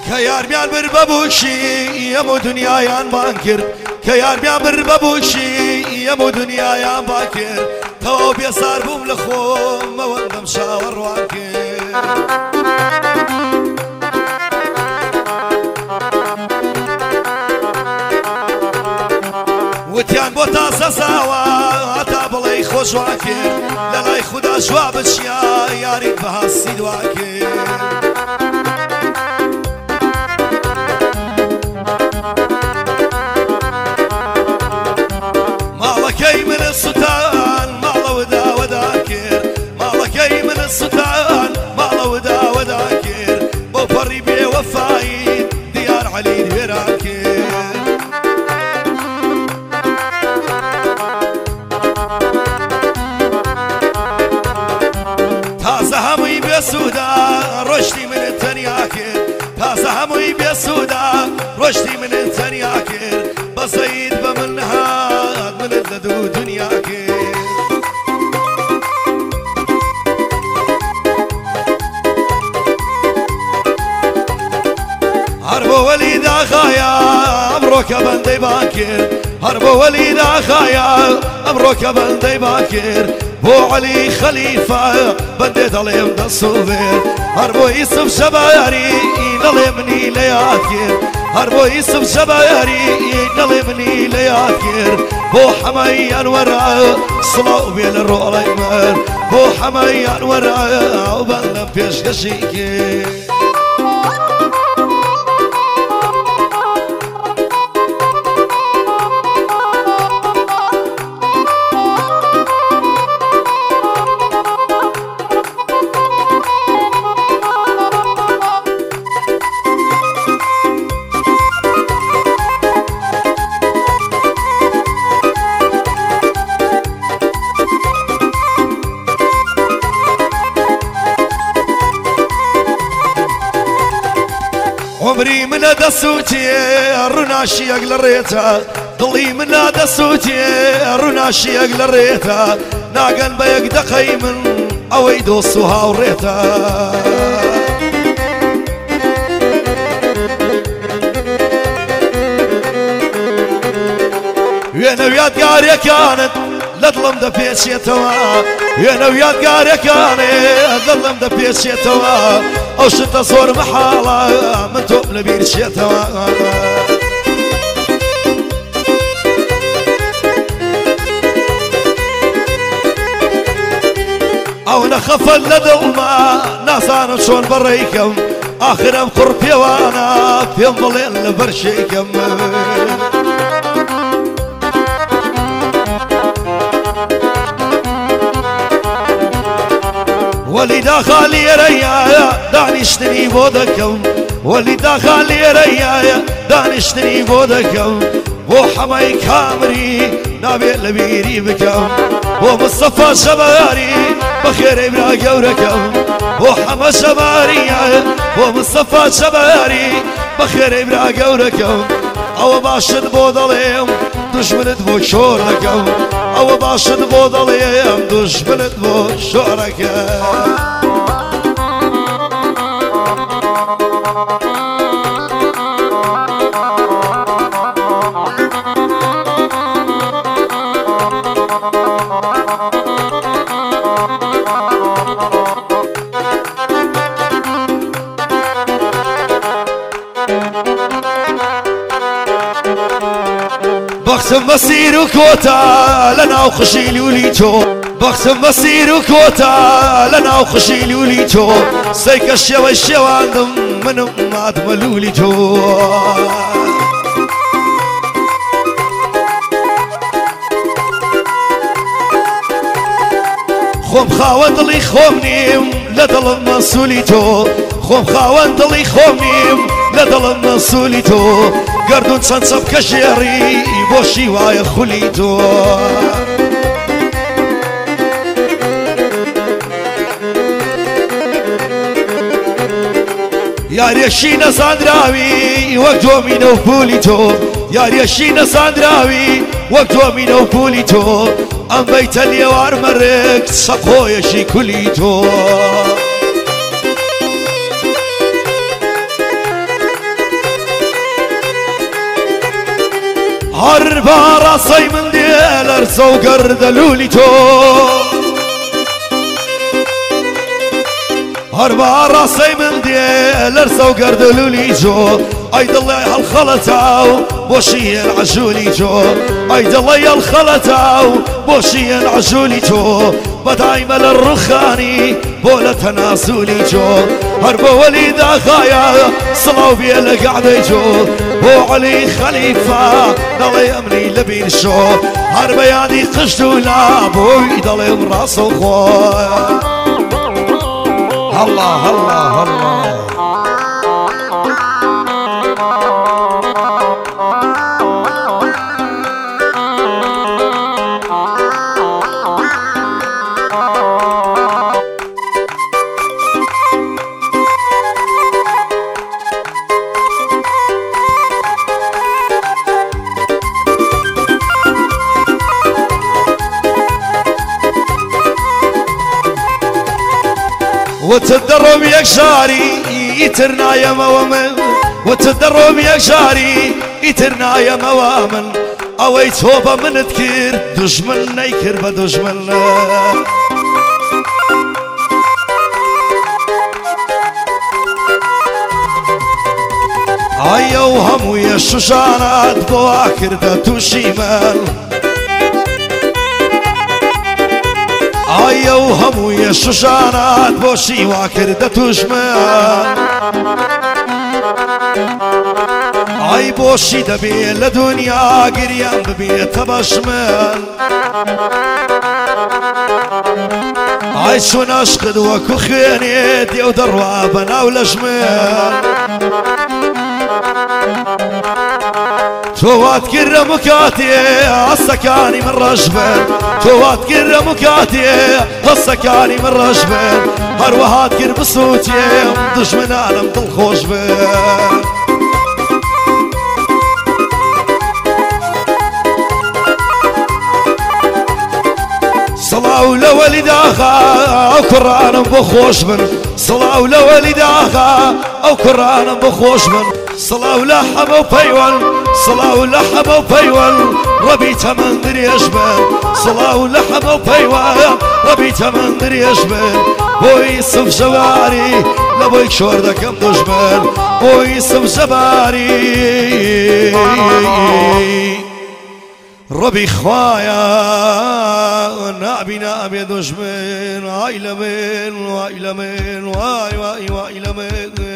کە یارمیان بر بەبووشی ئەم و دنیایان بان کرد، کە یارمیان بر بەبووشی ئەم و دنیایان بان کرد، تەواو بێزار بووم لە خۆم ئەوەندەم چاوەڕوان کرد. وتیان بۆ تازە زاوە هەتا بڵێی خۆشوان کرد، لە لای خودا جواب بچیا یاریت بە هەستی دوان کرد. ماڵەکەی من سوتان ماڵەوە داوەدا کرد، ماڵەکەی من سوتان ماڵەوە داوەدا کرد، بۆ پەڕی بێوەفایی دیار عەلی وێران کرد. تازە هەمووی بێسوودا ڕۆشتی من تەنیا کرد، تازە هەمووی بێسوودا ڕۆشتی من تەنیا کرد، بەزەیت بە من هات منت لە دوو دنیا کرد. هەر بۆ وەلی داخایە ئەمڕۆ کە بەندەی بان کرد، هەر بۆ وەلی داخایە ئەمڕۆ کە بەندەی بان کرد، بۆ عەلی خەلیفە بەندێ دەڵێم دەسوێت، هەر بۆ یوسف شەباری دەڵێ منی لە یاد کرد، هەر بۆ یوسف شەباری دەڵێ منی لە یاد کرد، بۆ حەمەی ئەنوەرە سڵاو بێ لە ڕۆڵەی من، بۆ حەمەی ئەنوەرە بەندەم پێشکەشی کرد. عمری منە دەسووتێ ڕووناشیەک لە ڕێتە، دڵی منە دەسووتێ ڕووناشیەک لە ڕێتە، ناگەن بە یەک دەقەی من ئەوەی دۆست و هاوڕێتە. وێنە و یادگارەکانت لە دڵم دەپێچێتەوە، وێنە و یادگارەکانت لە دڵم دەپێچێتەوە، ئەو شتە زۆر مەحاڵە من تۆم لەبیر چێتەوە. ئەو نەخەفەت لە دڵما نازانم چۆن بەڕێیکەم، ئاخرم قوڕ پێوانە پێم بڵێن لەبەر شێکەم. وەلی داخا لێرەیە دانیشتنی بۆ دەکەم، وەلی داخا لێرەیە دانیشتنی بۆ دەکەم، بۆ حەمەی کامری نابێت لەبیری بکەم، بۆ مستەفا شەباری بەخێرەی برا گەورەکەم، بۆ حەمە شەباریە بۆ مستەفا شەباری بەخێرەی برا گەورەکەم، ئەوە باشت بۆ دەڵێم دوژمنت بۆ شۆر دەکەم، ئەوە باشت بۆ دەڵێم دوژمنت بۆ شۆرەکەم. بەختم بەسیر و کۆتا لە ناو خوشی لولی تۆ، بەختم بەسیر و کۆتا لە ناو خوشی لولی تۆ، سەیکە شێوەی شێواندم منم مادمە لولی تۆ. خۆم خاوەن دڵی خۆم نیم لە دڵم مەسوولی تۆ، خۆم خاوەن دڵی خۆم نیم لە دڵم مەسوولی تۆ، گەردوون چەند چەپکە ژێڕی بۆ شیوایە خولی تۆ. یاریەشی نەزاندراوی وەک دۆمینە و پولی تۆ، یاریەشی نەزاندراوی وەک دۆمینە و پولی تۆ، ئەم بەیتە لێوار مەرگ سەقۆیەشی کولی تۆ. هەر بە ڕاسەی من دێ لەرزە و گەردەلوولی تۆ هەر بە ڕاسەی من دێ لەرزە و گەردەلوولی جۆ ئەی دڵی هەڵخەڵەتاو بۆشیە عەژوولی جۆ ئەی دڵی هەڵخەڵەتاو بۆشیە عەژوولی تۆ بەدایمە لە ڕوخانی بۆ لە تەناسولی جۆ هەر بۆ وەلی داخایە سڵاو بێ لە گەعدەی جۆ بۆ عەلی خەلیفە دەڵێ ئەمری لەبیر شۆ هەر بە یادی قشت و لا بۆی دەڵێم ڕاستە خۆ هەڵا هەڵا هەڵا. وتدەڕۆم یەکجاری ئیتر نایەمەوە من وتدەڕۆم یەکجاری ئیتر نایەمەوە من ئەوەی تۆ بە منت کرد دوژمن نەیکرد بە دوژمن ئای ئەو هەموویە شوشانات بۆ وا کردە تووشی من ئای ئەو هەموویە شوشانات بۆشی وا کردە تووش من ئای بۆشی دەبێ لە دنیا گریان ببێتە بەش من ئای چۆن عشقت وەکو خوێنێ دێو دەڕوا بەناو لەش من تۆ وات کردە مکاتێ هەستەکانی من ڕەش بن تۆ وات کردە مکاتێ هەستەکانی من ڕەش بن هەروەهات کرد بسووتێم دژمنانم دڵخۆش بن. سڵاو لە وەلی داخا ئەو کوڕانم بۆ خۆش بن سڵاو لە وەلی داخا ئەو کوڕانم بۆ خۆش بن سڵاو لە حەمە و پەیوەن سڵاو لە حەمە و پەیوەن ڕەبی تەمەن درێژ بن سڵاو لە حەمە و پەیوەن ڕەبی تەمەن درێژ بن بۆی سف ژەواری لە بۆی شۆر دەکەم دوژمن بۆی سف ژەباری ڕەبی خوایە نابی نابێ دوژمن وای لە من وای لە من وای وای وای لە من.